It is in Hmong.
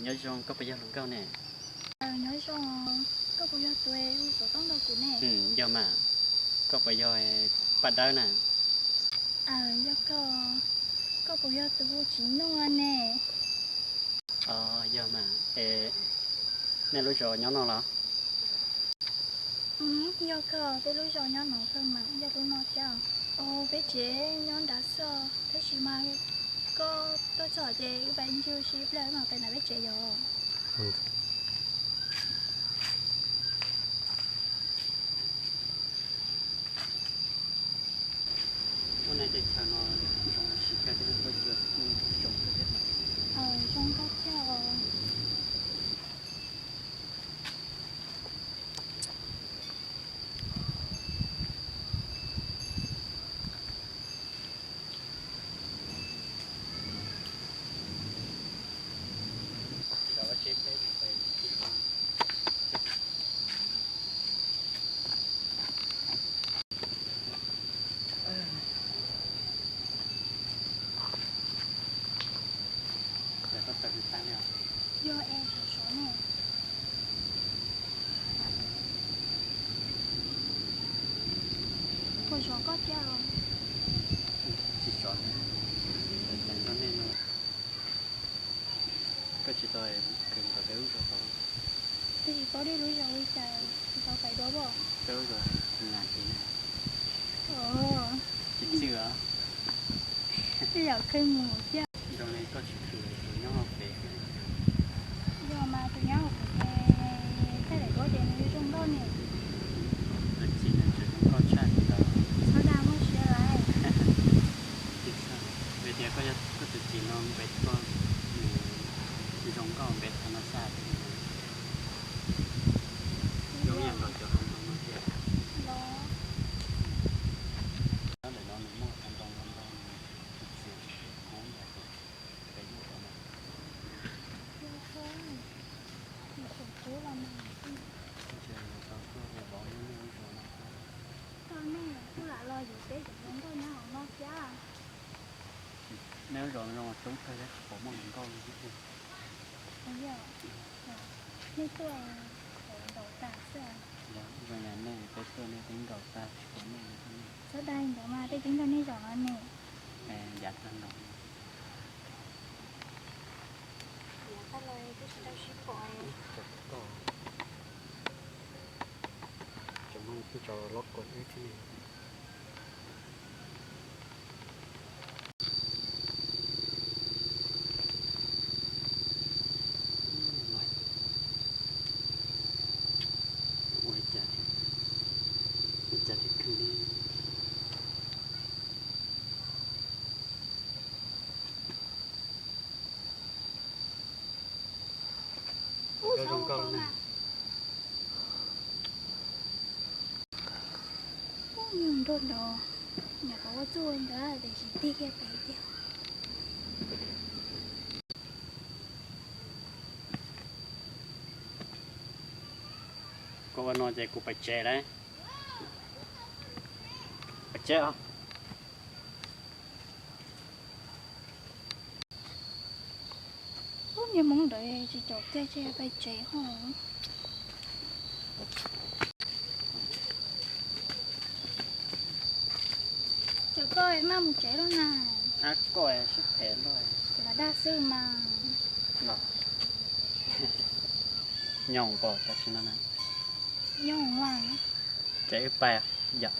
Nyob zoo, koj puas yog hluas nkauj ne? Nyob zoo, koj puas yog tus hu xov tooj rau kuv ne? Yog mas, koj puas yog Paj Dawb na? Yog koj, koj puas yog tus hu Tsis Nuj ne? Yog mas, es nej lub zos nyob no los? Yog kawg, peb lub zos nyob no kawg mas, yog lub no thiab. Peb tsev nyob nrad xwb, tab sis mas koj tuaj txog ces wb pais ncig ua si ib pliag mam pais nram peb tsev yom. Ua no ces chaw no zoo siab kawg thiab, koj cua zoo kawg thiab. Zoo kawg thiab os. Yog es sov sov ne. Puas sov koj thiab os? Tsis sov li. Cas nyob nej no, koj tsis tau kawg nkaus peb lub zos tau? Twb tsis paub nej lub zos li cas, tsis tau pais dua os. Peb lub zos nas tis na. Tsis txwj os. Tej zaum qhia mus thiab. Zoo li koj tsis khwv tus nyob hauv pem xwb. Yog mas tus nyob hauv pem ces thaij daim duab ces nws zoo nkauj ne. Tus txiv nws tseem zoo nkauj tshaj li ntawd. Txhob dag muaj siab lawm. Vim tias koj tus txiv no npe tuaj, nws zoo nkauj npe thaum no xwb. Zoo ib yam nkaus cov hluas nraug no tiag. Nyob ntawm no nws muaj hluas nraug no ntau, tus txiv kub ntawd, peb yuav ua na. Ntshe yuav tau tuaj ua vauv nyob nej lub zos no thiab. Tau nej kuj lam los yuav peb cov hluas nkauj nyob hauv no thiab. Nej lub zos no zoo coob kawg thiab tsis pom muaj hluas nkauj li thiab. Yog, nej tuaj nkaum tas xwb. Yog, zoo li nej peb tuaj nej twb nkaum tas tsis pom nej li thiab. Txhob dag li ntawd mas, peb twb nrog nej zaum no ne. Yav tag los, yav tag los twb tsis tau sib pom. Tseem muaj ib co lob kua wb thiab ne. Ua li cas thiaj, ua li cas thiaj khwv li. Ub, zoo nkauj na. Ub, yog nrog nrog nyuam qhuav ua txuj ntawd tiam sis tig kiag pem tiag. Koj ua no ces kuv pais tsev lawm. Pais tsev os. Ub, niag hmoob ntawd tsis caum kiag, tsis pais tsev ho. Cov koj maj mus tsev lawm na. Ab, koj sib phem luaj. Ces los dag xwb mas. Nyob npaum tam sim no na. Nyob mas. Ces wb pais yom.